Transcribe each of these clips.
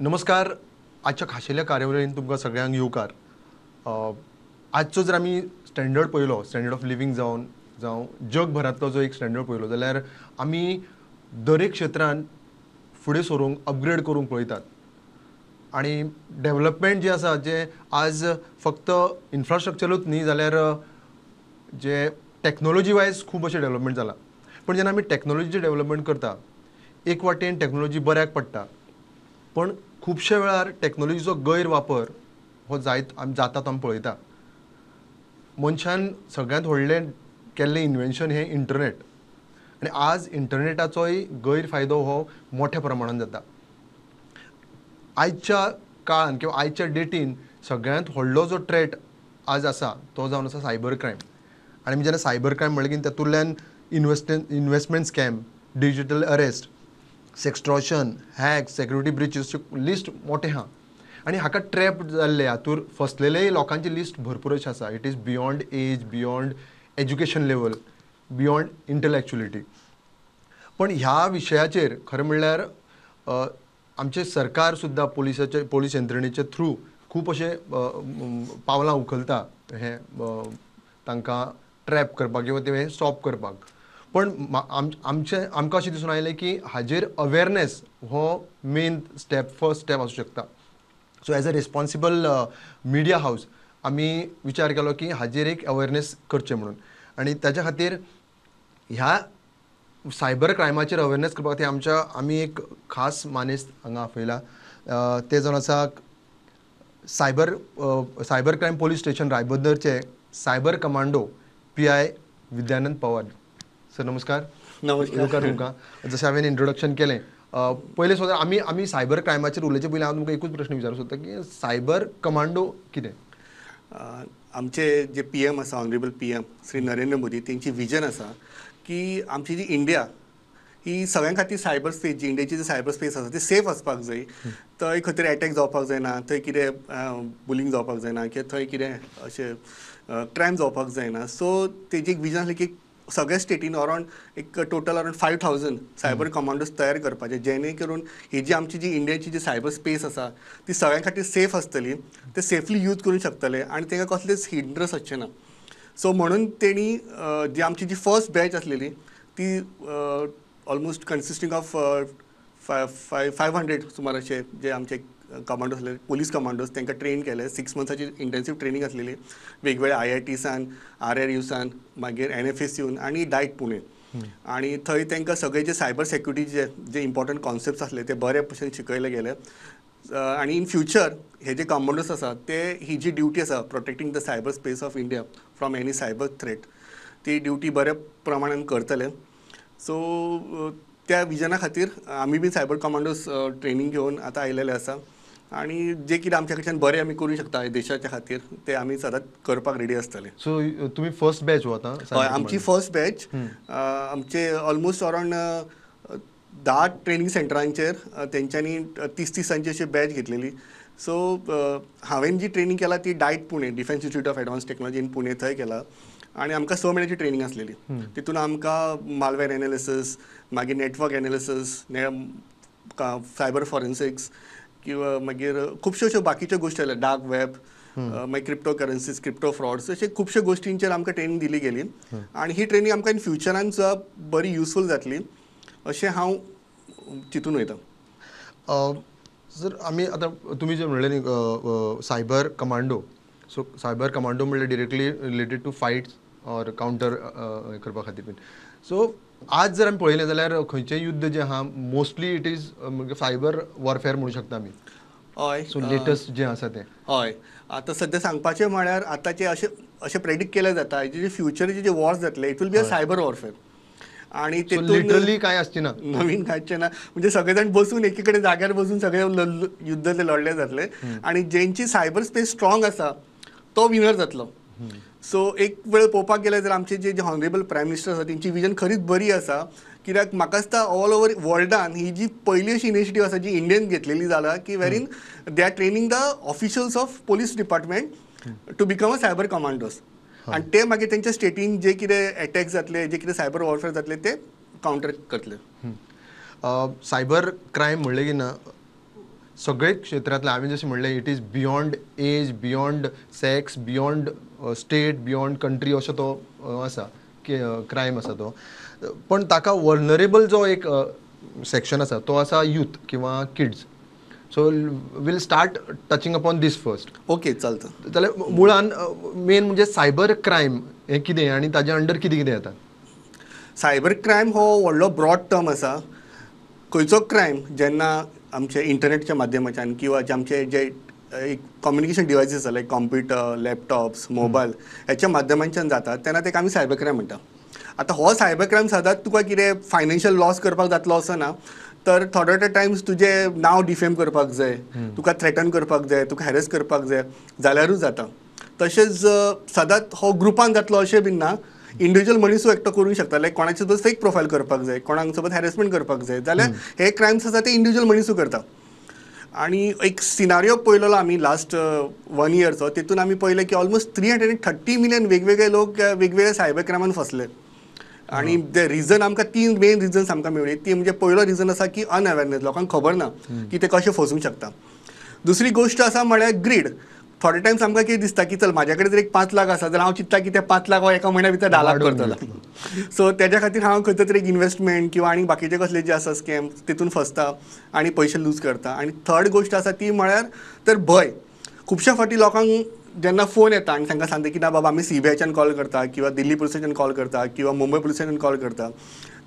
नमस्कार. आजच्या खाशेल्या कार्यावळीन तुमकां सगळ्यांक येवकार. आजचो जर आमी स्टँडर्ड पळयलो, स्टँडर्ड ऑफ लिवींग जावन जावं जगभरांतलो जो एक स्टँडर्ड पळयलो जाल्यार आमी दरेक क्षेत्रान फुडें सरूंक, अपग्रेड करूंक पळयतात आनी डेवलपमेंट जें आसा जें आज फक्त इन्फ्रास्ट्रक्चरूच न्ही जाल्यार जे टॅक्नोलॉजी वायज खूब अशें डेवलपमेंट जालां. पूण जेन्ना आमी टॅक्नोलॉजीचें डेवलपमेंट करता, एक वाटेन टॅक्नोलॉजी बऱ्याक पडटा, पण खुबशे वेळार टॅक्नोलॉजीचो गैरवापर हो जायत आमी जाता तो आमी पळयता. मनशान सगळ्यांत व्हडलें केल्लें इन्वेन्शन हें इंटरनेट, आनी आज इंटरनेटाचोय गैरफायदो हो मोठ्या प्रमाणान जाता. आयच्या काळान किंवा आयच्या डेटीन सगळ्यांत व्हडलो जो ट्रेट आज आसा तो जावन आसा सायबर क्रायम. आनी आमी जेन्ना सायबर क्रायम म्हणलें की तातूंतल्यान investment scam, digital arrest, sextortion, hack, security ब्रिचीसचे list मोठें आहा आनी हाका ट्रॅप जाल्ले हातूर फसलेलेय लोकांची लिस्ट भरपूर अशें आसा. It is beyond age, beyond education level, beyond intellectuality. पण ह्या विशयाचेर खरें म्हणल्यार आमचें सरकार सुद्दां पोलिसाचे, पोलीस यंत्रणेचे थ्रू खूब अशें पावलां उखलता हें तांकां ट्रॅप करपाक किंवा तें स्टॉप करपाक. पण आमचें आमकां अशें दिसून आयलें की हाजेर अवेरनेस हो मेन स्टेप, फर्स्ट स्टेप आसूं शकता. So as a responsible media house आमी विचार केलो की हाजेर एक अवेरनेस करचें म्हणून, आनी ताच्या खातीर ह्या सायबर क्रायमाचेर अवेरनेस करपा खातीर आमच्या आमी एक खास मानेस्त हांगा आपयला. ते जावन आसा सायबर क्रायम पोलीस स्टेशन रायबंदरचे cyber commando PI Vidyanand Pawar sir. नमस्कार. नमस्कार. येवकार तुमकां. जशें हांवें इंट्रोडक्शन केलें, पयलें सुद्दां आमी आमी सायबर क्रायमाचेर उलोवचे पयलीं हांव तुमकां एकूच प्रश्न विचारूंक सोदता की सायबर कमांडो कितें? आमचे जे PM आसा, honourable PM Shri Narendra Modi, तेंची विजन आसा की आमची जी इंडिया ही सगळ्यां खातीर सायबर स्पेस, जी इंडियाची जी सायबर स्पेस आसा ती सेफ आसपाक जाय. थंय खंय तरी एटॅक जावपाक जायना, थंय कितें बुलींग जावपाक जायना किंवा थंय कितें अशें क्रायम जावपाक जायना. सो तेजी एक विजन आसली की सगळ्या स्टेटीन अरावंड एक टोटल अरावंड 5000 सायबर कमांडोज तयार करपाचे, जेणे करून ही जी आमची जी इंडियाची जी सायबर स्पेस आसा ती सगळ्यां खातीर सेफ आसतली, ते सेफली यूज करूंक शकतले आनी तांकां कसलेच हिंड्रस आसचे ना. सो म्हणून तेणी जी आमची जी फर्स्ट बॅच आसलेली ती ऑलमोस्ट कन्सिस्टींग ऑफ 500 सुमार अशे जे आमचे कमांडोज आसले, पोलीस कमांडोज, तांकां ट्रेन केले. 6 मंथ्साची इंटेन्सीव ट्रेनींग आसलेली वेगवेगळ्या IITसान, RRUसान, मागीर NFSUन आनी डायट पुणे. आनी थंय तांकां सगळे जे सायबर सेक्युरिटीचे जे इम्पॉर्टंट कॉन्सेप्ट्स आसले ते बरे भशेन शिकयले गेले. आनी इन फ्युचर हे जे कमांडोज आसा ते ही जी ड्युटी आसा protecting the cyber space of India from any cyber threat, ती ड्युटी बऱ्या प्रमाणान करतले. सो त्या विजना खातीर आमी बी सायबर कमांडोज ट्रेनींग घेवन आतां आयलेले आसा आनी जे कितें आमच्या कडच्यान बरें आमी करूंक शकता देशाच्या खातीर ते आमी सदांच करपाक रेडी आसतले. सो तुमी फर्स्ट बॅच हो आतां? हय, आमची फर्स्ट बॅच. आमचे ऑलमोस्ट अरावंड 10 ट्रेनींग सेंटरांचेर तेंच्यांनी 30 दिसांची अशी बॅच घेतलेली. सो हांवें जी ट्रेनींग केला ती DIET Pune, defence institute of advance technology in Pune थंय केला आनी आमकां 6 म्हयन्याची ट्रेनींग आसलेली. तितून आमकां मालवेर एनालिसीस, मागीर नेटवर्क एनालिसीस, सायबर फॉरेन्सिक्स किंवा मागीर खुबश्यो अश्यो बाकीच्यो गोश्टी आसल्यो, डार्क वेब, मागीर क्रिप्टो करन्सीज, क्रिप्टो फ्रॉड्स, अशे खुबश्यो गोश्टींचेर आमकां ट्रेनींग दिली गेली आनी ही ट्रेनींग आमकां इन फ्युचरान सुद्दां बरी युजफूल जातली अशें हांव चिंतून वयता. सर, आमी आतां तुमी जें म्हणलें न्ही cyber commando, so cyber commando म्हणल्यार directly related to fights or counter करपा खातीर बीन. सो आज जर आमी पळयलें जाल्यार खंयचें युद्ध जें आहा mostly it is cyber warfare म्हणूं शकता आमी. हय, सो लेटस्ट जें आसा तें. हय, आतां सद्या सांगपाचें म्हळ्यार आतांचें अशें अशें प्रेडिक्ट केलें जाता जे फ्युचर जे वॉर्स जातले it will be a cyber warfare. आणि ते लिटरली काय आसची ना, नवीन कांयचें ना, म्हणजे सगळे जाण बसून एकी कडेन जाग्यार बसून सगळे युद्ध ते लढले जातले आनी जेंची सायबर स्पेस स्ट्रॉंग आसा तो विनर जातलो. सो एक वेळ पळोवपाक गेल्यार जर आमचे जे ऑनरेबल प्रायम मिनिस्टर आसा तेंची विजन खरीच बरी आसा, कित्याक म्हाका दिसता ऑल ओवर वर्ल्डान ही जी पयली अशी इनिशिएटीव आसा जी इंडियन घेतलेली जाला की wherein they are training the officials of police department to become a cyber commandos आनी ते मागीर तेंच्या स्टेटीन जे कितें एटॅक जातले, जे कितें सायबर वॉरफेअर जातले ते कावंटर करतले. सायबर क्रायम म्हणलें की ना सगळे क्षेत्रांतले हांवें जशें म्हणलें it is beyond age, beyond sex, beyond state, beyond country असो तो आसा क्रायम आसा तो. पण ताका वल्नरेबल जो एक सेक्शन आसा तो आसा यूथ किंवा kids. So we'll start touching upon this first. Okay चलता. जाल्यार मुळान मेन म्हणजे सायबर क्रायम हें कितें आनी ताजे अंडर कितें कितें येता? सायबर क्रायम हो व्हडलो ब्रॉड टर्म आसा. खंयचो क्रायम जेन्ना आमचे इंटरनेटच्या माध्यमाच्यान किंवा जे आमचे जे एक कम्युनिकेशन डिवायसीस आसा लायक कॉम्प्युटर, लॅपटॉप्स, मोबायल हेच्या माध्यमांच्यान जाता तेन्ना तेका आमी सायबर क्रायम म्हणटा. आतां हो सायबर क्रायम सदांच तुका कितें फायनान्शियल लॉस करपाक जातलो असो ना, तर थोडे टायम्स तुजें नांव डिफेम करपाक जाय, तुका थ्रेटन करपाक जाय, तुका हॅरेस करपाक जाय जाल्यारूच जाता. तशेंच सदांच हो ग्रुपान जातलो अशें बीन ना, इंडिविज्युअल मनीसूय एकटो करूंक शकता. लायक कोणाचे सोबत फेक प्रोफायल करपाक जाय, कोणाक सोबत हॅरेसमेंट करपाक जाय जाल्यार हे क्रायम्स आसा ते इंडिविज्युअल मनीसूय करता. आनी एक सिनारियो पळयलेलो आमी लास्ट 1 इयरचो, तेतून आमी पळयलें की ऑलमोस्ट 330 मिलियन वेगवेगळे लोक वेगवेगळे सायबर क्रायमान फसले. आनी ते रिजन आमकां 3 मेन रिजन्स आमकां मेळ्ळी. ती म्हणजे पयलो रिजन आसा की अनअवेरनेस, लोकांक खबर ना की ते कशें फसूंक शकता. दुसरी गोश्ट आसा म्हळ्यार ग्रीड. थोडे टायम्स आमकां कितें दिसता की चल म्हाज्या कडेन जर एक 5 लाख आसा जाल्यार हांव चिंत्ता की ते 5 लाख हो एका म्हयन्या भितर 10 लाख करतलो. सो तेज्या खातीर हांव खंय तरी एक इन्वेस्टमेंट किंवा आनी बाकीचे कसले जे आसा स्कॅम तितून फसता आनी पयशे लूज करता. आनी थर्ड गोश्ट आसा ती म्हळ्यार तर भंय. खुबश्या फावटी लोकांक जेन्ना फोन येता आनी तांकां सांगता की ना बाबा आमी सीबीआयच्यान कॉल करता किंवा दिल्ली पुलिसाच्यान कॉल करता किंवा मुंबय पुलिसाच्यान कॉल करता,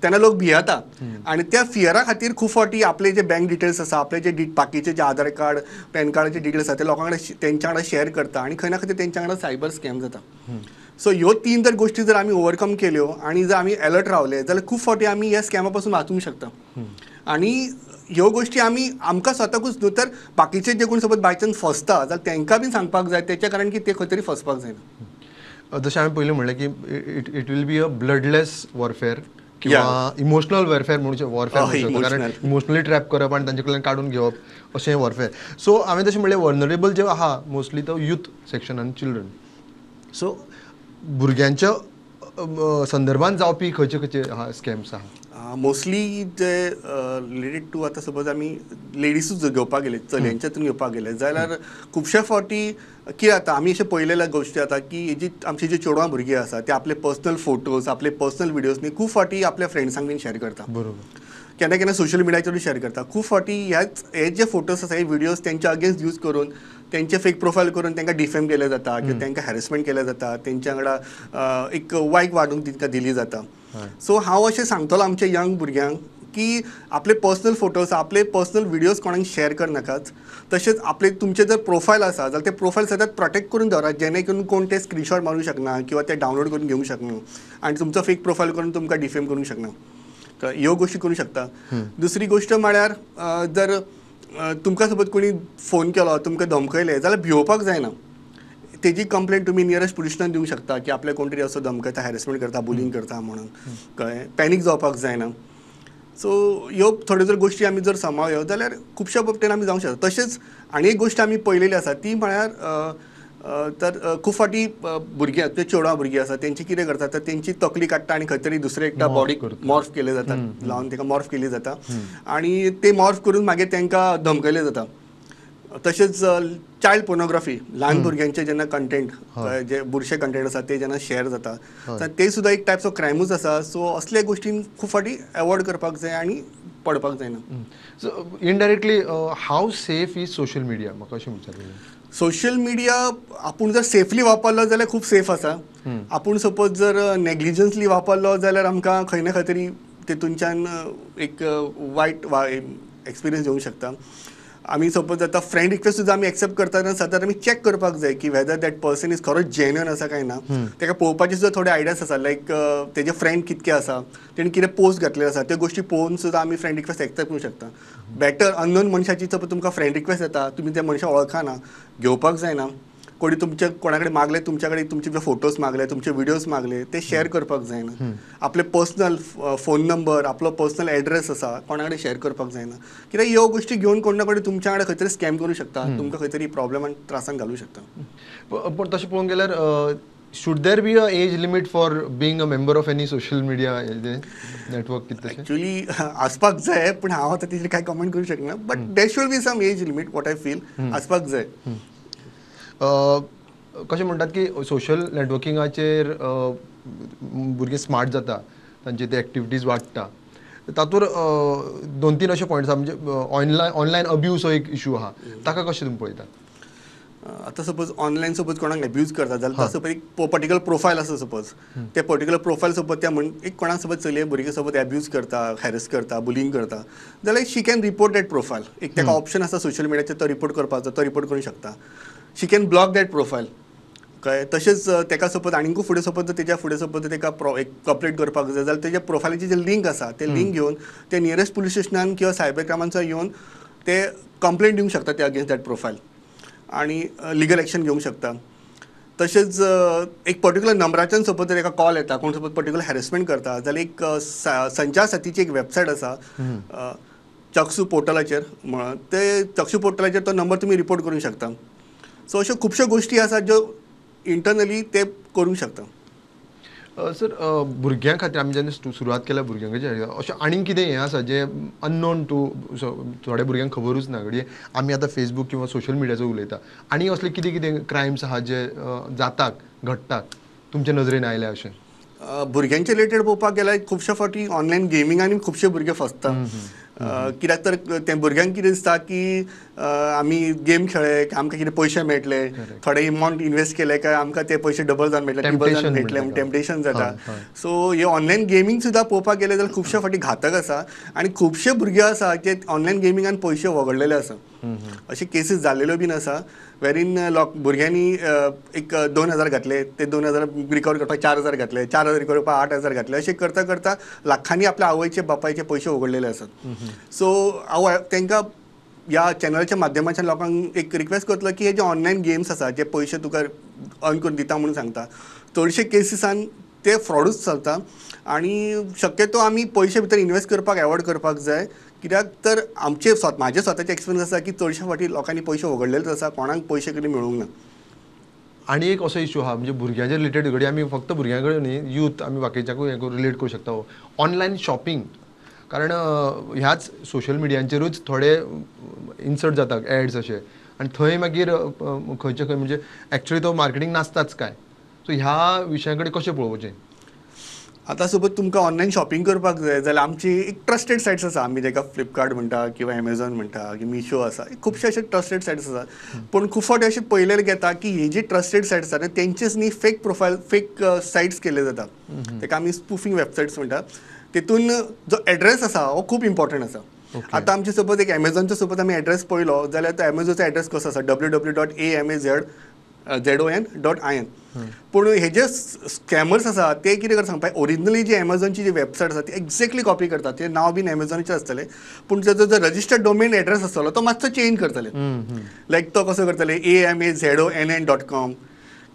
तेन्ना लोक भियेता. आनी त्या फियरा खातीर खूब फावटी आपले जे बँक डिटेल्स आसा, आपले जे बाकीचे जे आधार कार्ड, पॅन कार्डाचे डिटेल्स आसा ते लोकां कडेन तेंच्या वांगडा शेअर करता आनी खंय ना खंय तेंच्या वांगडा सायबर स्कॅम जाता. सो ह्यो 3 जर गोश्टी जर आमी ओवरकम केल्यो आनी जर आमी अलर्ट रावले जाल्यार खूब फावटी आमी ह्या स्कॅमा पासून वाचूंक शकता. आनी ह्यो गोश्टी आमी आमकां स्वताकूच न्हू तर बाकीचे जे कोण सपोज बाय चान्स फसता जाल्यार तांकां बीन सांगपाक जाय, तेच्या कारण की ते खंय तरी फसपाक जायना. जशें हांवें पयलीं म्हणलें की it it will be a bloodless warfare किंवा इमोशनल वॉरफेअर म्हणू वॉरफेअर, कारण इमोशनली ट्रॅप करप आनी तांचे कडल्यान काडून घेवप अशें वॉरफेअर. सो हांवें तशें म्हणलें वल्नरेबल जे आहा मोस्टली तो यूथ सेक्शन आनी चिल्ड्रन. सो भुरग्यांच्या संदर्भान जावपी खंयचे खंयचे स्कॅम्स आहा? मोस्टली जे रिलेटेड टू आतां सपोज आमी लेडीसूच घेवपाक गेले, चलयांच्या हितून घेवपाक गेले जाल्यार खुबशे फावटी कितें जाता, आमी अशें पळयलेल्या गोश्टी जाता की जी आमची जी चेडवां भुरगीं आसा ते आपले पर्सनल फोटोज, आपले पर्सनल विडियोज न्ही खूब फावटी आपल्या फ्रेंड्सांक बीन शेअर करता. बरोबर. केन्ना केन्ना सोशल मिडियाचेरूय शेअर करता. खूब फावटी ह्याच हे जे फोटोज आसा हे विडियोज तेंच्या अगेन्स्ट यूज करून तेंचे फेक प्रोफायल करून तांकां डिफेम केलें जाता किंवा तांकां हॅरेसमेंट केलें जाता, तेंच्या वांगडा एक वायट वागणूक तांकां दिली जाता. सो हांव अशें सांगतलो आमच्या यंग भुरग्यांक की आपले पर्सनल फोटोज, आपले पर्सनल विडियोज कोणाक शेअर करनाकात. तशेंच आपले तुमचे जर प्रोफायल आसा जाल्यार ते प्रोफायल सदांच प्रोटेक्ट करून दवरात, जेणे करून कोण ते स्क्रीनशॉट मारूंक शकना किंवा ते डावनलोड करून घेवंक शकना आनी तुमचो फेक प्रोफायल करून तुमकां डिफेम करूंक शकना. ह्यो गोश्टी करूंक शकता. दुसरी गोश्ट म्हळ्यार जर तुमकां सपोज कोणी फोन केलो, तुमकां धमकयलें जाल्यार भिवपाक जायना. तेजी कंप्लेंट तुमी नियरेस्ट पुलीस स्टेशनान दिवंक शकता की आपल्याक कोण तरी असो धमकयता, हॅरेसमेंट करता, बुलींग करता म्हणून. कळ्ळें? पॅनीक जावपाक जायना. सो ह्यो थोड्यो जर गोश्टी आमी जर सांबाळ्ळ्यो जाल्यार खुबश्या बाबतीन आमी जावंक शकता. तशेंच आनी एक गोश्ट आमी पळयलेली आसा ती म्हळ्यार तर खूब फावटी भुरगीं, ते चेडवां भुरगीं आसा तेंची कितें करता तर तेंची तकली काडटा आनी खंय तरी दुसरे एकटा बॉडी मॉर्फ केले जाता, लावन ताका मॉर्फ केली जाता आनी ते मॉर्फ करून मागीर तांकां धमकयले जाता. तशेंच चायल्ड पोर्नोग्राफी, ल्हान भुरग्यांचे जेन्ना कंटेंट, जे बुरशे कंटेंट आसा ते जेन्ना शेअर जाता तर ते सुद्दां एक टायप्स ऑफ क्रायमूच आसा. सो असल्या गोश्टीन खूब फावटी एवॉयड करपाक जाय आनी पडपाक जायना. So indirectly how safe is social media, म्हाका अशें विचारलें. सोशल मिडिया आपूण जर सेफली वापरलो जाल्यार खूब सेफ आसा. आपूण सपोज जर नेग्लिजन्सली वापरलो जाल्यार आमकां खंय ना खंय तरी तितूनच्यान एक वायट एक्सपिरियन्स येवंक शकता. आमी सपोज आतां फ्रेंड रिक्वेस्ट सुद्दां आमी एक्सेप्ट करता तेन्ना सदांच आमी चॅक करपाक जाय की वेदर that person is खरोच जेन्युअन आसा काय ना. ताका पळोवपाचे सुद्दां थोडे आयडियाज आसा, लायक तेजे फ्रेंड कितके आसा, तेणी कितें पोस्ट घातलेले आसा, त्यो गोश्टी पळोवन सुद्दां आमी फ्रेंड रिक्वेस्ट एक्सेप्ट करूंक शकता. बेटर अननोन मनशाची सपोज तुमकां फ्रेंड रिक्वेस्ट येता, तुमी त्या मनशाक वळखना, घेवपाक जायना. कोणी तुमचे कोणा कडेन मागले, तुमच्या कडेन तुमचे जे फोटोज मागले, तुमचे व्हिडियोज मागले, ते शेअर करपाक जायना. आपले पर्सनल फोन नंबर, आपलो पर्सनल एड्रेस आसा कोणा कडेन शेअर करपाक जायना. कित्याक ह्यो गोश्टी घेवन कोण ना कोणी तुमच्या कडेन खंय तरी स्कॅम करूंक शकता, तुमकां खंय तरी प्रॉब्लमान त्रासान घालूंक शकता. पण तशें पळोवंक गेल्यार Should there be a age limit for being a member of any social media network? कितें तशें एक्च्युअली आसपाक जाय, पूण हांव आतां तेजेर कांय कमेंट करूंक शकना, but there should be some age limit, what I feel आसपाक जाय. कशें म्हणटात की सोशल नेटवर्किंगाचेर भुरगीं स्मार्ट जाता, तांचे ते एक्टिविटीज वाडटा, तातूंत 2-3 अशे पॉयंट्स आसा, म्हणजे ऑनलायन अब्यूज हो एक इशू आहा, ताका कशें तुमी पळयतात? आतां सपोज ऑनलायन सपोज कोणाक एब्यूज करता जाल्यार सपोज एक पर्टिक्युलर प्रोफायल आसा, सपोज ते पर्टिक्युलर प्रोफायल सपोज त्या म्हण एक कोणाक सपोज चलये भुरगे सपोज एब्यूज करता, हॅरस करता, बुलींग करता जाल्यार she can report that profile. एक ताका ऑप्शन आसा सोशल मिडियाचेर तो रिपोर्ट करपाचो, तो रिपोर्ट करूंक शकता. She can block that profile. कळ्ळें? तशेंच ताका सपोज आनीकूय फुडें सपोज तेज्या फुडें सपोज ताका एक कंप्लेंट करपाक जाय जाल्यार तेज्या प्रोफायलाची जे लिंक आसा ते लिंक घेवन ते नियरेस्ट पुलीस स्टेशनान किंवा सायबर क्रायमांचो येवन ते कंप्लेंट दिवंक शकता ते अगेन्स्ट that profile आनी लिगल एक्शन घेवंक शकता. तशेंच एक पर्टिक्युलर नंबराच्यान सपोज जर एका कॉल येता, कोण सपोज पर्टिक्युलर हॅरेसमेंट करता जाल्यार एक संचार साथीची एक वेबसायट आसा चक्षू पोर्टलाचेर म्हणून, ते चक्षू पोर्टलाचेर तो नंबर तुमी रिपोर्ट करूंक शकता. सो अश्यो खुबश्यो गोश्टी आसात ज्यो इंटरनली ते करूंक शकता. सर, भुरग्यां खातीर आमी जेन्ना सुरवात केल्या भुरग्यांचे, अशें आनीक कितें हें आसा जें अननोन टू थोड्या भुरग्यांक खबरूच ना, घडये आमी आतां फेसबूक किंवा सोशल मिडियाचो उलयता, आनी असले कितें कितें क्रायम्स आहा जे जातात घडटात तुमच्या नजरेन आयल्या अशें? भुरग्यांचे रिलेटेड पळोवपाक गेल्यार खुबशे फावटी ऑनलायन गेमिंगान खुबशे भुरगे फसता. कित्याक तर ते भुरग्यांक कितें दिसता की आमी गेम खेळ्ळे आमकां कितें पयशे मेळटले, थोडे अमावंट इन्वेस्ट केले काय आमकां ते पयशे डबल जावन मेळटले, ट्रिपल जावन मेळटले, टेम्पटेशन जाता. सो हे ऑनलायन गेमींग सुद्दां पळोवपाक गेले जाल्यार खुबशे फावटी घातक आसा आनी खुबशे भुरगे आसा जे ऑनलायन गेमिंगान पयशे वगडलेले आसा. अशे केसीस जाल्लेल्यो बीन आसा वेरीन लोक भुरग्यांनी एक 2000 घातले, ते 2000 रिकवर करपाक 4000 घातले, 4000 रिकवर करपाक 8000 घातले, अशें करता करता लाखांनी आपल्या आवयचे बापायचे पयशे वगडलेले आसात. सो हांव तांकां ह्या चॅनलाच्या माध्यमाच्यान लोकांक एक रिक्वेस्ट करतलो की हे जे ऑनलायन गेम्स आसा जे पयशे तुका अर्न करून दिता म्हणून सांगता, चडशे केसीसान ते फ्रॉडूच चलता आनी शक्यतो आमी पयशे भितर इन्वेस्ट करपाक एवॉयड करपाक जाय. कित्याक तर आमचे म्हाजे स्वताचे एक्सपिरियन्स आसा की चडशे फावटी लोकांनी पयशे वगडलेलेच आसा, कोणाक पयशे कडेन मेळूंक ना. आनी एक असो इशू आहा म्हणजे भुरग्यांचे रिलेटेड, घडये आमी फक्त भुरग्यां कडेन न्ही, यूथ आमी बाकीच्याकूय हें रिलेट करूं शकता ऑनलायन शॉपिंग, कारण ह्याच सोशल मिडियांचेरूच थोडे इन्सर्ट जाता एड्स अशे आनी थंय मागीर खंयचे खंय म्हणजे एक्चुअली तो मार्केटींग नासताच काय, सो ह्या विशया कडेन कशें पळोवचें? आतां सपोज तुमकां ऑनलायन शॉपिंग करपाक जाय जाल्यार आमची एक ट्रस्टेड सायट्स आसा, आमी ताका फ्लिपकार्ट म्हणटा किंवा एमेझॉन म्हणटा की मिशो आसा, खुबशे अशे ट्रस्टेड सायट्स आसा. पूण खूब फावटी अशें पळयलें घेता की ही जी ट्रस्टेड सायट्स आसा तेंचेच न्ही फेक प्रोफायल, फेक सायट्स केल्ले जाता, ताका आमी स्पूफिंग वेबसायट्स म्हणटा. तेतून जो एड्रेस आसा हो खूब इम्पॉर्टंट आसा. आतां आमचे सपोज एक एमेझॉनचो सपोज आमी एड्रेस पळयलो जाल्यार तो एमेझॉनचो एड्रेस कसो आसा www.amazon.in. पूण हे जे स्कॅमर्स आसा ते कितें करता सांगपा, ओरिजिनली जी एमेझॉनची जी वेबसायट आसा ती एक्झॅक्टली कॉपी करता, ते नांव बीन एमेझॉनाचें आसतलें पूण ताचो जो रजिस्टर्ड डोमेन एड्रेस आसतलो तो मातसो चेंज करतले. लायक तो कसो करतले amazonn.com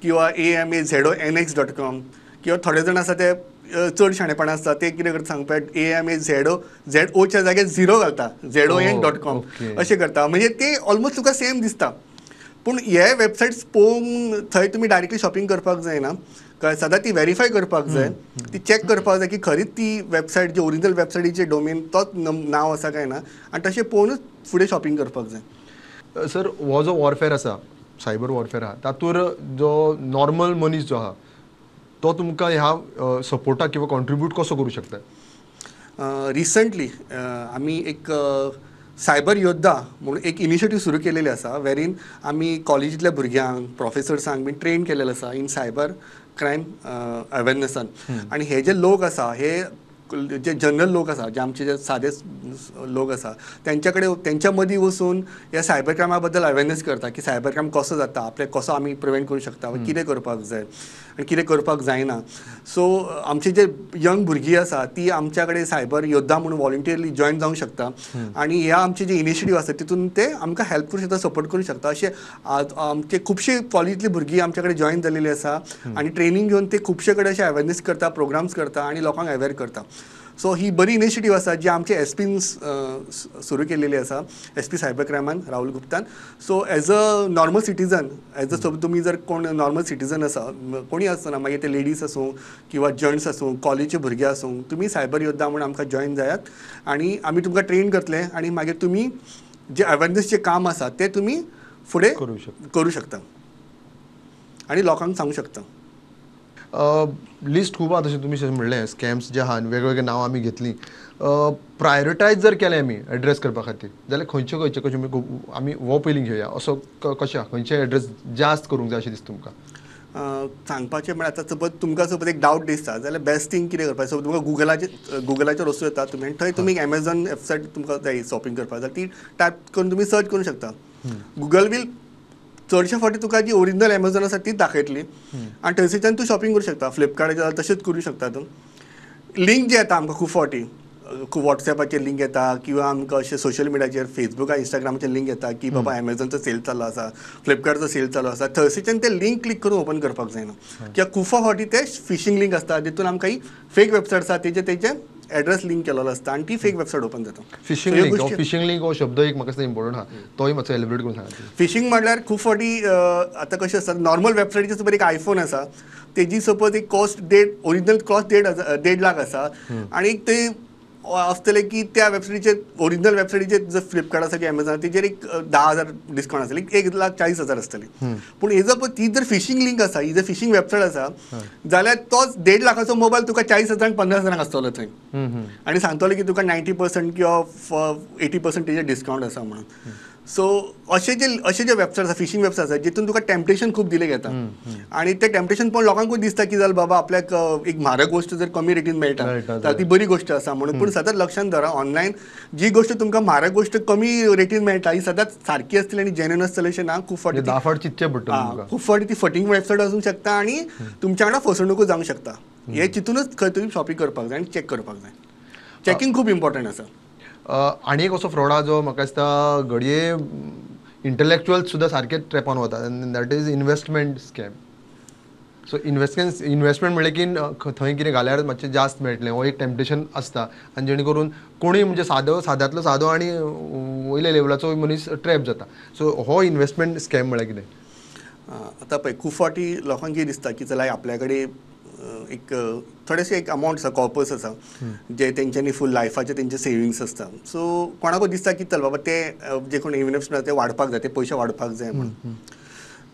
किंवा amazonx.com, किंवा थोडे जाण आसा ते चड शाणेपण आसता ते कितें करता सांगपा amazon जाग्यार 0 घालता, zon.com अशें करता, म्हणजे ते ऑलमोस्ट तुका सेम दिसता. पूण हे वेबसायट्स पळोवन थंय तुमी डायरेक्टली शॉपिंग करपाक जायना, सदां ती वेरीफाय करपाक जाय, ती चॅक करपाक जाय की खरीच ती वेबसायट जी ओरिजिनल वेबसायटीचे डोमेन तोच नांव आसा काय ना, आनी तशें पळोवनूच फुडें शॉपिंग करपाक जाय. सर, हो जो वॉरफेअर आसा, सायबर वॉरफेअर आहा, तातूंत जो नॉर्मल मनीस जो आहा तो तुमकां ह्या सपोर्टाक किंवा कॉन्ट्रिब्यूट कसो करूं शकता? रिसंटली आमी एक सायबर योद्धा म्हणून एक इनिशिएटीव सुरू केलेली आसा, वेरीन आमी कॉलेजींतल्या भुरग्यांक, प्रोफेसर्सांक बीन ट्रेन केलेले आसा इन सायबर क्रायम अवेरनसान. आनी हे जे लोक आसा, हे जे जनरल लोक आसा, जे आमचे जे सादे लोक आसा तेंच्या कडेन तेंच्या मदीं वचून ह्या सायबर क्रायमा बद्दल अवेरनस करता की सायबर क्रायम कसो जाता, आपले कसो आमी प्रिवेंट करूं शकता, कितें करपाक जाय आनी कितें करपाक जायना. सो आमचे जे यंग भुरगीं आसा ती आमच्या कडेन सायबर योद्धा म्हणून वॉलंटियरली जॉयन जावंक शकता आनी ह्या आमचे जे इनिशिएटीव आसा तितून ते आमकां हेल्प करूं शकता, सपोर्ट करूं शकता. अशे आमचे खुबशे कॉलेजींतली भुरगीं आमच्या कडेन जॉयन जाल्लेली आसा आनी ट्रेनींग घेवन ते खुबशे कडेन अशे अवेरनस करता, प्रोग्राम्स करता आनी लोकांक अवेर करता. सो ही बरी इनिशिएटीव आसा जी आमचे एस पीन सुरू केलेली आसा, एस पी सायबर क्रायमान राहुल गुप्तान. So as a normal citizen, as a तुमी जर कोण नॉर्मल सिटीजन आसा, कोणी आसतना, मागीर ते लेडीज आसूं किंवा जंट्स आसूं, कॉलेजचे भुरगे आसूं, तुमी सायबर योद्धा म्हूण आमकां जॉयन जायात आनी आमी तुमकां ट्रेन करतले आनी मागीर तुमी जे अवेरनेसचें काम आसा तें तुमी फुडें करूं शकता आनी लोकांक सांगूं शकता. लिस्ट खूब आहा तशें तुमी म्हणलें, स्कॅम्स जे आहा वेगवेगळे नांवां आमी घेतलीं. प्रायोरिटायज जर केलें आमी एड्रेस करपा खातीर जाल्यार खंयच्यो खंयच्यो कश्यो आमी हो पयलीं घेवया असो कशें आहा, खंयचे एड्रेस जास्त करूंक जाय अशें दिसता तुमकां? सांगपाचें म्हळ्यार आतां सपोज तुमकां सपोज एक डावट दिसता जाल्यार बेस्ट थींग कितें करपाक, सपोज तुमकां गुगलाचेर वचूं येता तुमी आनी थंय तुमी एमेझॉन वेबसायट तुमकां जाय शॉपिंग करपाक जाल्यार ती टायप करून तुमी सर्च करूंक शकता. गुगल वील चडशे फावटी तुका जी ओरिजिनल एमेझॉन आसा तीच दाखयतली आनी थंयसरच्यान तूं शॉपिंग करूं शकता. फ्लिपकार्टाचेर तशेंच करूं शकता तूं. लिंक जे येता आमकां खूब फावटी, खूब वॉट्सॅपाचेर लिंक येता किंवा आमकां अशें सोशल मिडियाचेर फेसबूक इंस्टाग्रामाचेर लिंक येता की बाबा एमेझॉनचो सेल चालू आसा, फ्लिपकार्टचो सेल चालू आसा, थंयसरच्यान ते लिंक क्लिक करून ओपन करपाक जायना. कित्याक खूब फावटी ते फिशींग लिंक आसता जितून आमकां ही फेक वेबसायट आसा तेजे तेजे एड्रेस लिंक केलेलो आसता आनी ती फेक वेबसायट ओपन जाता. फिशींग लिंक, फिशींग लिंक हो शब्द एक म्हाका इम्पॉर्टंट आहा, तोय मातसो एलिब्रेट करून सांगा. फिशींग म्हणल्यार खूब फावटी आतां कशें आसता, नॉर्मल वेबसायटीचेर सपोज एक आयफोन आसा तेजी सपोज एक कॉस्ट देड ओरिजिनल कॉस्ट 1.5 लाख आसा आनी ते आसतलें की त्या वेबसायटीचेर ओरिजिनल वेबसायटीचेर जर फ्लिपकार्ट आसा की एमेझॉन तेजेर एक 10,000 डिस्कावंट आसतली, 1,40,000 आसतली. पूण हेजो पळय ती जर फिशींग लिंक आसा, ही जर फिशींग वेबसायट आसा जाल्यार तोच 1.5 लाखाचो मोबायल तुका 40,000 50,000 आसतलो थंय आनी सांगतलो की तुका 90% किंवा 80% तेजेर डिस्कावंट आसा म्हणून. सो अशे जे वेबसायट आसा, फिशींग वेबसायट आसा जितून तुका टेम्पटेशन खूब दिलें घेता आनी ते टेम्पटेशन पळोवन लोकांकूय दिसता की जाल बाबा आपल्याक एक म्हारग गोश्ट जर कमी रेटीन मेळटा जाल्यार ती बरी गोश्ट आसा म्हणून. पूण सदांच लक्षांत धरा, ऑनलायन जी गोश्ट तुमकां म्हारग गोश्ट कमी रेटीन मेळटा ही सदांच सारकी आसतली आनी जेन्युइन आसतली अशें ना. खूब फावटी 10 फावट चिंतचें पडटा, खूब फावटी ती फटींग वेबसायट आसूंक शकता आनी तुमच्या वांगडा फसवणूकूय जावंक शकता. हे चिंतूनच खंय तुमी शॉपिंग करपाक जाय आनी चॅक करपाक जाय. चॅकिंग खूब इम्पॉर्टंट आसा. आनी एक असो फ्रॉड आहा जो म्हाका दिसता घडये इंटलेक्चुअल सुद्दां सारके ट्रॅपान वता, that is investment scam. So investment म्हणलें की थंय कितें घाल्यार मातशें जास्त मेळटलें हो एक टेम्पटेशन आसता आनी जेणे करून कोणूय म्हणजे सादो साद्यांतलो सादो आनी वयल्या लेवलाचो मनीस ट्रॅप जाता. सो हो इन्वेस्टमेंट स्कॅम म्हळ्यार कितें? आतां पळय खूब फावटी लोकांक कितें दिसता की चला आपल्या कडेन एक थोडेशें एक अमावंट आसा, कॉर्पस आसा जे तेंच्यांनी फूल लायफाचे तेंचे सेविंग्स आसता. सो कोणाकूय दिसता की चल बाबा ते जे कोण इन्वेस्टमेंट ते वाडपाक जाय, ते पयशे वाडपाक जाय म्हणून.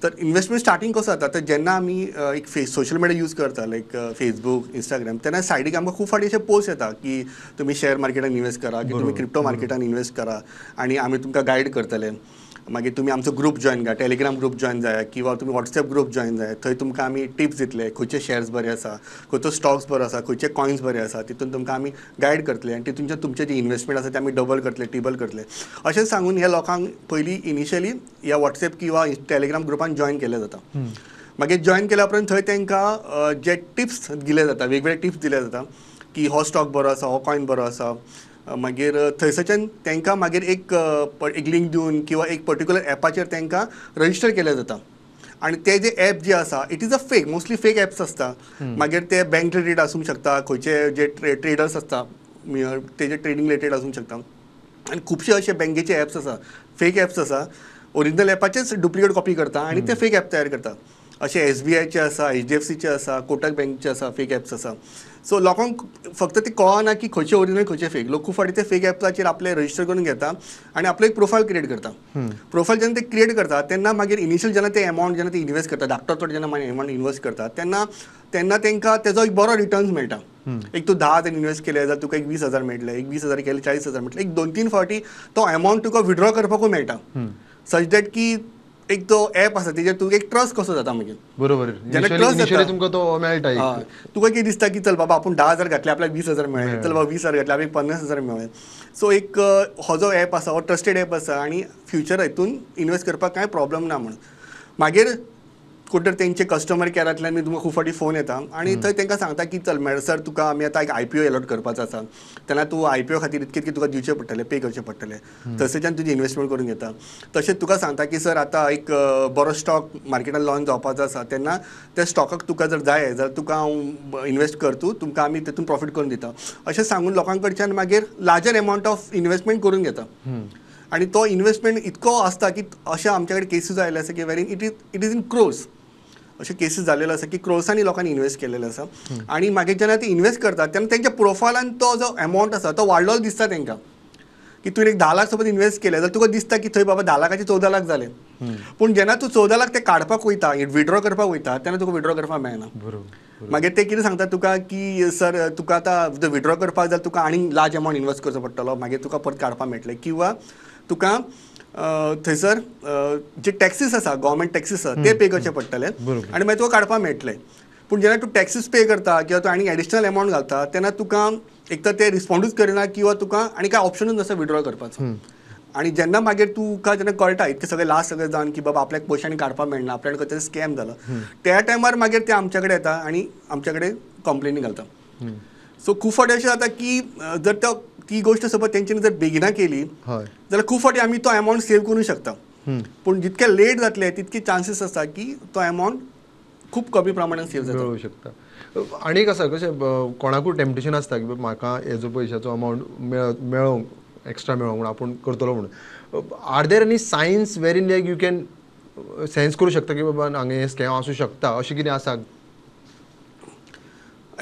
तर इन्वेस्टमेंट स्टार्टींग कसो जाता, तर जेन्ना आमी एक सोशल मिडिया यूज करता लायक फेसबूक इंस्टाग्राम, तेन्ना सायडीक आमकां खूब फावटी अशे पोस्ट येता की तुमी शेअर मार्केटान इन्वेस्ट करा, की तुमी क्रिप्टो मार्केटान इन्वेस्ट करा आनी आमी तुमकां गायड करतले. मागीर तुमी आमचो ग्रूप जॉयन करा, टेलिग्राम ग्रूप जॉयन जाया किंवा तुमी वॉट्सएप ग्रूप जॉयन जाया, थंय तुमकां आमी टिप्स दितले, खंयचे शेयर्स बरे आसा, खंयचो स्टॉक्स बरो आसा, खंयचे कॉयन्स बरे आसा, तितून तुमकां आमी गायड करतले आनी तितूनचे तुमचें जें इन्वेस्टमेंट आसा तें आमी डबल करतले, टिबल करतले अशें सांगून ह्या लोकांक पयलीं इनिशियली ह्या वॉट्सएप किंवा टेलिग्राम ग्रुपान जॉयन केलें जाता. मागीर जॉयन केल्या उपरांत थंय तांकां जे टिप्स दिले जाता, वेगवेगळे टिप्स दिले जाता की हो स्टॉक बरो आसा, हो कॉयन बरो आसा. मागीर थंयसरच्यान तांकां मागीर एक एक लिंक दिवन किंवा एक पर्टिक्युलर एपाचेर तांकां रजिस्टर केलें जाता आनी ते जे एप जे आसा it is a fake, mostly fake apps आसता. मागीर ते बँक रिलेटेड आसूंक शकता, खंयचे जे ट्रेडर्स आसता तेजे ट्रेडींग रिलेटेड आसूंक शकता आनी खुबशे अशे बँकेचे एप्स आसा, फेक एप्स आसा, ओरिजिनल एपाचेच डुप्लिकेट कॉपी करता आनी ते फेक एप तयार करता. अशे SBIचे आसा, HDFCचे आसा, कोटक बँकचे आसा, फेक एप्स आसा. सो लोकांक फक्त ते कळना की खंयचे ओरिजिनल खंयचे फेक. लोक खूब फावटी ते फेक एप्साचेर आपले रजिस्टर करून घेता आनी आपलो एक प्रोफायल क्रिएट करता. प्रोफायल जेन्ना ते क्रिएट करता तेन्ना मागीर इनिशियल जेन्ना ते एमावंट जेन्ना ते इन्वेस्ट करता, धाकटो चड जेन्ना एमावंट इन्वेस्ट करता तेन्ना तेन्ना तांकां तेजो एक बरो रिटर्न्स मेळटा. एक तूं 10,000 इन्वेस्ट केले जाल्यार तुका एक 20,000 मेळटले, एक 20,000 केले 40,000 मेळटले, एक 2-3 फावटी तो एमावंट तुका विड्रॉ करपाकूय मेळटा. सच that की एक तो एप आसा तेजेर तुका एक ट्रस्ट कसो जाता मागीर. बरोबर, जेन्ना तुमकां तो मेळटा तुका कितें दिसता की चल बाबा आपूण 10,000 घातले आपल्याक 20,000 मेळ्ळे, चल बाबा 20,000 घातले आपल्याक 50,000 मेळ्ळे. सो एक हो जो एप आसा हो ट्रस्टेड एप आसा आनी फ्युचर हितून इन्वेस्ट करपाक कांय प्रॉब्लम ना म्हणून. मागीर कोण तर तेंचे कस्टमर कॅरांतल्यान बी तुमकां खूब फावटी फोन येता आनी थंय तांकां सांगता की चल मॅडम सर तुका आमी आतां एक IPO allot करपाचो आसा, तेन्ना तूं IPO खातीर इतके इतके तुका दिवचे पडटले, पे करचे पडटले, थंयसरच्यान तुजी इन्वेस्टमेंट करून घेता. तशेंच तुका सांगता की सर आतां एक बरो स्टॉक मार्केटान लॉन्च जावपाचो आसा, तेन्ना त्या स्टॉकाक तुका जर जाय जाल्यार तुका हांव इन्वेस्ट कर, तूं तुमकां आमी तेतून प्रॉफीट करून दिता, अशें सांगून लोकां कडच्यान मागीर लार्जर एमावंट ऑफ इन्वेस्टमेंट करून घेता. आनी तो इन्वेस्टमेंट इतको आसता की अशें आमचे कडेन केसीस आयिल्ले आसा की wherein it is in crores, अशे केसीस जाल्लेले आसा की क्रोर्सांनी लोकांनी इन्वेस्ट केलेले आसा. आनी मागीर जेन्ना ते इन्वेस्ट करतात तेन्ना तेंच्या प्रोफायलान तो जो एमावंट आसा तो वाडलेलो दिसता तेंकां, की तुवें एक 10 लाख सपोज इन्वेस्ट केले जाल्यार तुका दिसता की थंय बाबा 10 लाखाचे 14 लाख जाले, पूण जेन्ना तूं 14 लाख ते काडपाक वयता, विड्रॉ करपाक वयता, तेन्ना तुका विड्रॉ करपाक मेळना. मागीर ते कितें सांगता तुका की सर तुका आतां विड्रॉ करपाक जाल्यार तुका आनीक लार्ज एमावंट इन्वेस्ट करचो पडटलो, मागीर तुका परत काडपाक मेळटलें, किंवा तुका थंयसर जे टॅक्सीस आसा, गव्हर्मेंट टॅक्सीस आसा ते पे करचे पडटले आनी मागीर तुका काडपाक मेळटले. पूण जेन्ना तूं टॅक्सीस पे करता किंवा तूं आनी एडिशनल एमावंट घालता तेन्ना तुका एक तर ते रिस्पोंडूच करिना किंवा तुका आनी कांय ऑप्शनूच नासता विड्रॉ करपाचो. आनी जेन्ना मागीर तुका जेन्ना कळटा इतकें सगळें लास्ट सगळें जावन की बाबा आपल्याक पयशे आनी काडपाक मेळना, आपल्याक खंय तरी स्कॅम जालो, त्या टायमार मागीर ते आमच्या कडेन येता आनी आमच्या कडेन कंप्लेनी घालता. सो खूब फावटी अशें जाता की जर तो ती गोश्ट सपोज तेंच्यांनी जर बेगिना केली जाल्यार खूब फावटी आमी तो एमावंट सेव करूंक शकता, पूण जितके लेट जातले तितके चान्सीस आसता की तो एमावंट खूब कमी प्रमाणान सेव जाता शकता. आनी एक आसा कशें कोणाकूय टेम्पटेशन आसता की म्हाका हेजो पयशाचो अमावंट मेळोंक, एक्स्ट्रा मेळोंक म्हूण आपूण करतलो म्हणून. Are there any signs wherein like you can sense करूं शकता की बाबा हांगा हें स्कॅम आसूं शकता, अशें कितें आसा?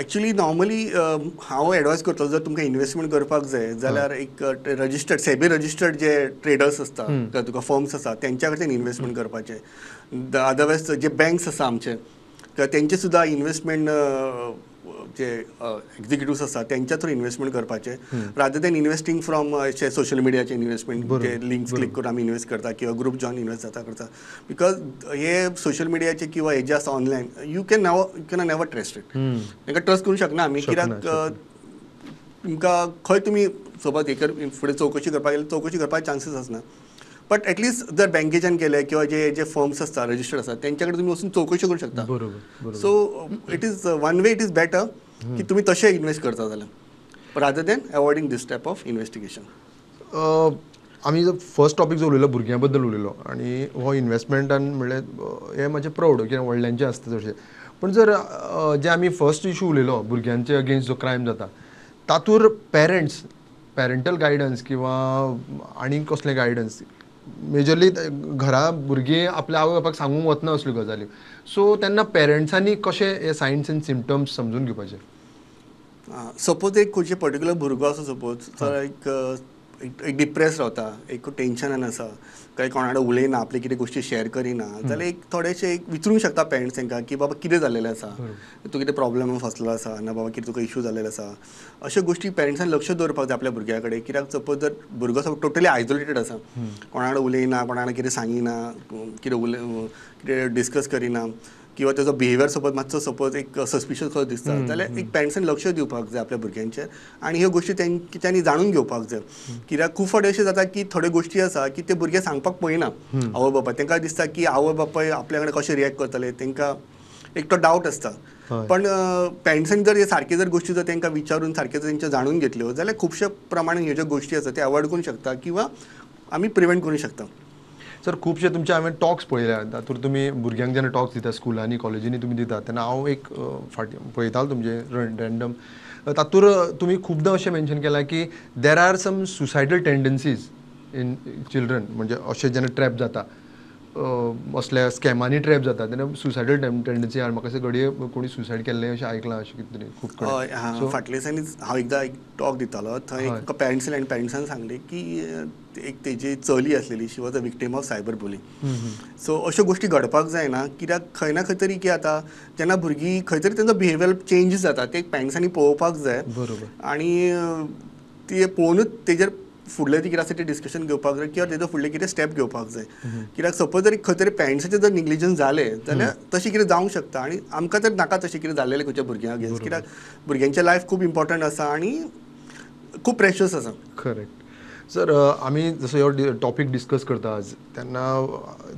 एक्चुअली नॉर्मली हांव एडवायज करतलो जर तुमकां इन्वेस्टमेंट करपाक जाय जाल्यार एक रजिस्टर्ड सेबी रजिस्टर्ड जे ट्रेडर्स आसता तुका फर्म्स आसा तेंच्या कडच्यान इन्वेस्टमेंट करपाचें. अदरवायज जे बँक्स आसा आमचे तेंचे सुद्दां इन्वेस्टमेंट जे एक्झिक्युटिव्स आसा तेंच्या थ्रू इन्वेस्टमेंट करपाचें, रादर दॅन इन्वेस्टींग फ्रॉम अशे सोशल मिडियाचे इन्वेस्टमेंट जे लिंक्स क्लिक करून आमी इन्वेस्ट करता किंवा ग्रुप जॉइन इन्वेस्ट जाता करता, because हे सोशल मिडियाचे किंवा हे जे आसा online you can never trust it. तांकां ट्रस्ट करूंक शकना आमी, कित्याक तुमकां खंय तुमी सोबत हे फुडें चवकशी करपाक गेल्यार चवकशी करपाक चान्सीस आसना. बट एटलिस्ट जर बँकेच्यान केले किंवा जे जे फर्म्स आसता रजिस्टर्ड आसा तेंच्या कडेन तुमी वचून चवकशी करूंक शकता. So it is one way it is better की तुमी तशें इन्वेस्ट करता जाल्यार rather than avoiding this type of investigation. आमी जो फर्स्ट टॉपीक जो उलयलो भुरग्यां बद्दल उलयलो आनी हो इन्वेस्टमेंटान म्हणल्यार हें मातशें प्रावड कित्याक व्हडल्यांचें आसता चडशें, पूण जर जे आमी फर्स्ट इशू उलयलो भुरग्यांचे अगेन्स्ट जो क्रायम जाता तातूंत पेरंट्स पेरंटल गायडन्स किंवा आनी कसलें गायडन्स मेजरली घरा भुरगीं आपल्या आवय बापायक सांगूंक वतना असल्यो गजाली, सो तेन्ना पेरंट्सांनी कशें हे सायन्स एंड सिमटम्स समजून घेवपाचे? सपोज एक खंयचे पर्टिक्युलर भुरगो आसा, सपोज तो एक एक डिप्रेस रावता, एक टेंशनान आसा, काय कोणा कडेन उलयना, आपले कितें गोश्टी शेअर करिना जाल्यार एक थोडेशें एक विचारूंक शकता पेरंट्स तांकां की बाबा कितें जाल्लेलें आसा, तूं कितें प्रॉब्लमान फसलो आसा, ना बाबा कितें तुका इशू जाल्लेलो आसा, अश्यो गोश्टी पेरंट्सान लक्ष दवरपाक जाय आपल्या भुरग्या कडेन. कित्याक सपोज जर भुरगो सपोज टोटली आयसोलेटेड आसा, कोणा कडेन उलयना, कोणा कडेन कितें सांगिना, कितें कितें डिस्कस करिना, किंवा ताजो बिहेवियर सपोज मातसो सपोज एक सस्पिशियस कसो दिसता जाल्यार एक पेरंट्सान लक्ष दिवपाक जाय आपल्या भुरग्यांचेर आनी ह्यो गोश्टी तांणी जाणून घेवपाक जाय. कित्याक खूब फावटी अशें जाता की थोड्यो गोश्टी आसा की ते भुरगे सांगपाक पळयना आवय बापाय, तांकां दिसता की आवय बापाय आपल्या कडेन कशें रिएक्ट करतले, तांकां एक तो डावट आसता. पण पेरंट्सान जर हे सारके जर गोश्टी जर तांकां विचारून सारके जर तेंच्यो जाणून घेतल्यो जाल्यार खुबश्या प्रमाणान ह्यो ज्यो गोश्टी आसा त्यो अवॉयड करूंक शकता किंवा आमी प्रिवेंट करूंक शकता. सर खुबशे तुमचे हांवें टॉक्स पळयल्या, तातूंत तुमी भुरग्यांक जेन्ना टॉक्स दिता स्कुलांनी कॉलेजींनी तुमी दिता तेन्ना हांव एक फाटीं पळयतालो तुमचे रँडम, तातूंत तुमी खुबदां अशें मेन्शन केलां की there are some suicidal tendencies in children, म्हणजे अशें जेन्ना ट्रॅप जाता असल्या स्कॅमांनी ट्रॅप जाता तेन्ना सुसायडल टेंडन्सी, आनी म्हाका अशें घडये कोणी सुसायड केल्लें अशें आयकलां अशें कितें तरी खूब कडेन. फाटल्या दिसांनी हांव एकदां एक टॉक दितालो, थंय एक पेरंट्स आनी पेरंट्सान सांगलें की एक तेजी चली आसलेली, she was a victim of cyber bullying. So अश्यो गोश्टी घडपाक जायना, कित्याक खंय ना खंय तरी की आतां जेन्ना भुरगीं खंय तरी तेंचो बिहेवियर चेंज जाता ते पेरंट्सांनी पळोवपाक जाय आनी ते पळोवनूच तेजेर फुडलें कितें आसा तें डिस्कशन घेवपाक जाय किंवा तेजो फुडलें कितें स्टेप घेवपाक जाय. कित्याक सपोज जर खंय तरी पेरंट्साचें जर निग्लिजन्स जालें जाल्यार तशें कितें जावंक शकता आनी आमकां तर नाका तशें कितें जाल्लेलें खंयच्या भुरग्यां अगेन्स्ट, कित्याक भुरग्यांचें लायफ खूब इम्पोर्टंट आसा आनी खूब प्रेशस आसा. करेक्ट सर, आमी जसो हो टॉपीक डिस्कस करता आज तेन्ना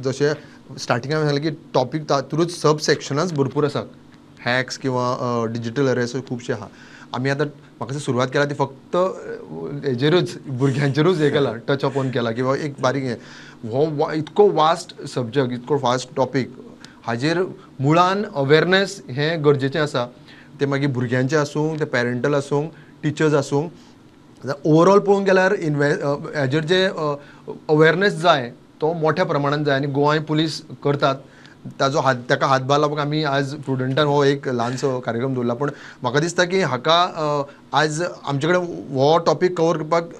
जशें स्टार्टिंगाक सांगलें की टॉपीक तातूंतच सब सेक्शनाच भरपूर आसात, हॅक्स किंवा डिजिटल अरेस्ट खुबशे आहा. आमी आतां म्हाका सुरवात केला ती फक्त हेजेरूच भुरग्यांचेरूच हें केलां, टच अपॉन केला किंवा एक बारीक हें. हो इतको वास्ट सब्जक्ट, इतको वास्ट टॉपीक, हाजेर मुळान अवेरनेस हें गरजेचें आसा. तें मागीर भुरग्यांचें आसूं, तें पॅरेंटल आसूं, टिचर्स आसूं, ओवरऑल पळोवंक गेल्यार हेजेर जे अवेरनेस जाय तो मोठ्या प्रमाणान जाय आनी गोंय पुलीस करतात ताजो हात ताका हातभार लावपाक आमी आज प्रुडंटान हो एक ल्हानसो कार्यक्रम दवरला. पूण म्हाका दिसता की हाका आज आमचे कडेन हो टॉपीक कवर करपाक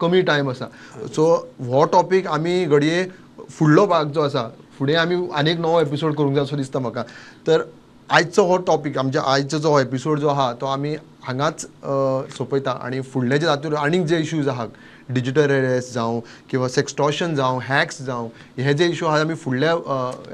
कमी टायम आसा. सो हो टॉपीक आमी घडये फुडलो भाग जो आसा फुडें आमी आनीक नवो एपिसोड करूंक जाय असो दिसता म्हाका. तर आयचो हो टॉपीक, आमच्या आयचो जो एपिसोड जो आहा तो आमी हांगाच सोंपयता आनी फुडले जे तातूंत आनीक जे इश्यूज आहात, डिजिटल अरेस्ट जावं किंवा सेक्सटॉर्शन जावं, हॅक्स जावं, हे जे इशू आहा आमी फुडल्या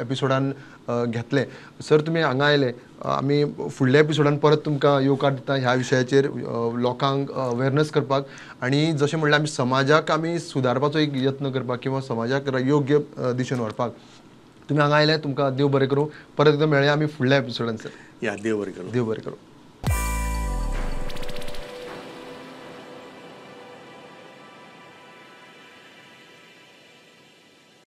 एपिसोडान घेतले. सर तुमी हांगा आयले, आमी फुडल्या एपिसोडान परत तुमकां येवकार दिता ह्या विशयाचेर लोकांक अवेरनेस करपाक आनी जशें म्हणल्यार आमी समाजाक आमी सुदारपाचो एक यत्न करपाक किंवा समाजाक योग्य दिशेन व्हरपाक. तुमी हांगा आयले, तुमकां देव बरें करूं. परत एकदां मेळया आमी फुडल्या एपिसोडान सर. या, देव बरें करूं. देव बरें करूं.